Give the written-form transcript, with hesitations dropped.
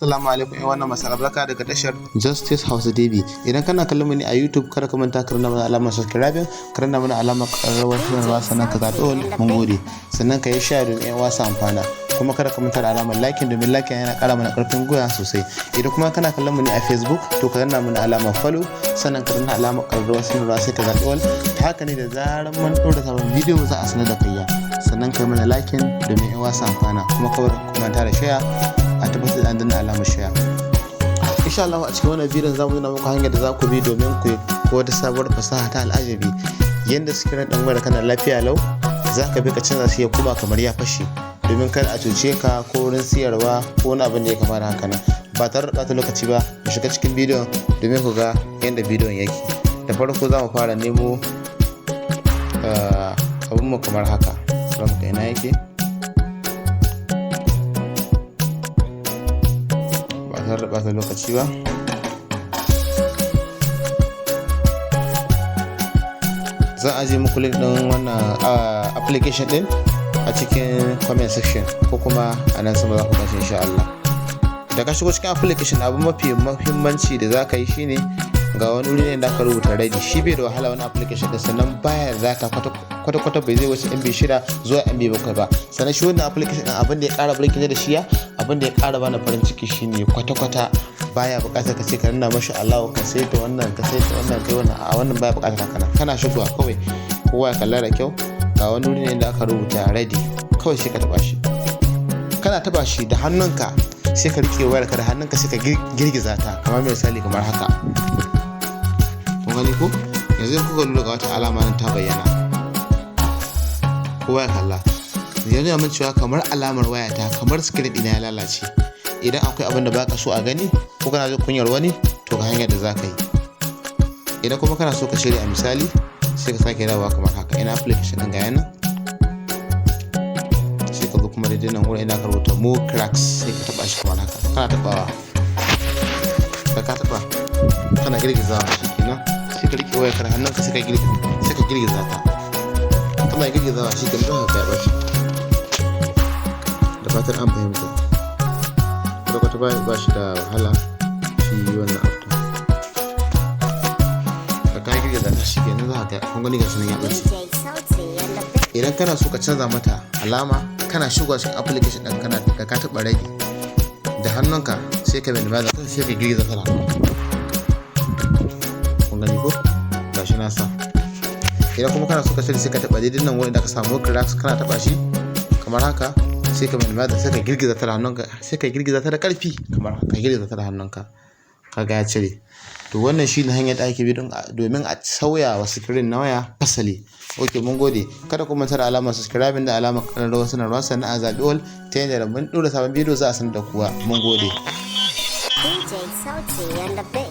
Assalamu alaikum ƴan wannan masu albarka daga tashar Justice House TV. Idan kana kallon mu ne a YouTube, kada ka manta ka danna mana alamar subscribing, ka danna mana alamar ƙararrawar sanarwa, sannan ka zaɓi all. Mun gode. Sannan ka yi share domin ƴan uwa su amfana. Kuma kada ka manta da alamar liking, domin liking yana ƙara mana ƙarfin gwiwa sosai. Idan kuma kana kallon mu ne a Facebook, to ka danna mana alamar follow, sannan ka danna alamar ƙararrawar sanarwa, sai ka zaɓi all. Ta haka ne da zarar mun ɗora sabon bidiyo za a sanar da kai. Sannan ka yi mana liking domin ƴan uwa su amfana. Kuma kada ku manta da share, a tabbatar da an danna alamar share. Insha Allah a cikin wannan bidiyon za mu nuna muku hanyar da za ku bi domin ku ko wata sabuwar fasaha ta al'ajabi, yanda screen ɗin wayar kana lafiya lau, za ka bi ka canza shi ya koma kamar ya fashe, domin kada a cuce ka ko wurin siyarwa ko wani abin da ya kama da haka nan. Ba tare da ɓata lokaci ba, mu shiga cikin bidiyon domin ku ga yadda bidiyon yake. Da farko za mu fara nemo abinmu kamar haka. Za mu ga ina yake ba tare da ɓata lokaci ba. Zan ajiye muku link ɗin wannan application ɗin a cikin comment section, ko kuma a nan sama za ku gashi insha Allah. Da ka shigo cikin application, abu mafi muhimmanci da za ka yi shine ga wani wuri ne da aka rubuta "ready". Shi bai da wahala wani application din, sannan baya da data kwata kwata, bai zai wuce MB 6 zuwa MB 7 ba. Sannan shi wannan application din, abin da ya kara burge da shi, ya abin da ya kara bani farin ciki shine kwata kwata baya bukatar ka ce ka nuna mashi allow, ka saita wannan, ka saita wannan, kai wannan. A wannan baya bukatar haka nan. Kana shigowa kawai, kowa ya kalla da kyau, ga wani wuri ne da aka rubuta "ready". Kawai sai ka taba shi. Kana taba shi da hannunka, sai ka rike wayarka da hannunka, sai ka girgiza ta, kamar misali kamar haka. Kun gani ko? Yanzu in kuka lura, ga wata alama nan ta bayyana. Kowa ya kalla, yanzu ya mun cewa kamar alamar wayata, kamar screen ɗina ya lalace. Idan akwai abin da baka so a gani ko kana jin kunyar wani, to ga hanyar da za ka yi. Idan kuma kana so ka shirya, a misali, sai ka sake dawowa kamar haka. Ina application ɗin? Ga yana. Sai ka zo kuma daidai nan wurin ina ka rubuta "more cracks", sai ka taba shi kamar haka. Kana tabawa, da ka taba kana girgizawa, shikenan. Sai ka rike wayar da hannunka, sai ka girgiza ta. Kana girgizawa, shikenan, don haka ya bace. Da fatan an fahimta. Kwata ba shi da wahala shi wannan app ɗin. Da ka girgiza ta, shikenan, za ka ga, kun gani, ga nan ya bace. Idan kana so ka canza mata alama, kana shigowa cikin application ɗin, kana da ka taɓa "ready" da hannunka, sai ka minimize, sai ka girgiza ta. Kun gani ko? Gashi na sa. Idan kuma kana so ka cire, sai ka taɓa daidai nan wurin da ka samu "cracks". Kana taɓa shi kamar haka, sai ka minimize, sai ka girgiza ta da hannunka, sai ka girgiza ta da ƙarfi kamar haka. Girgiza ta da hannunka, kaga ya cire. To wannan shine hanyar da ake bi domin a sauya wa screen na waya fasali. Ok, mun gode. Kada ku manta da alamar subscribing da alamar ƙararrawar sanarwa, sannan a zaɓi all, ta yadda da mun ɗora sabon bidiyo za a sanar da kuwa. Mun gode. DJ Sauti and the Big.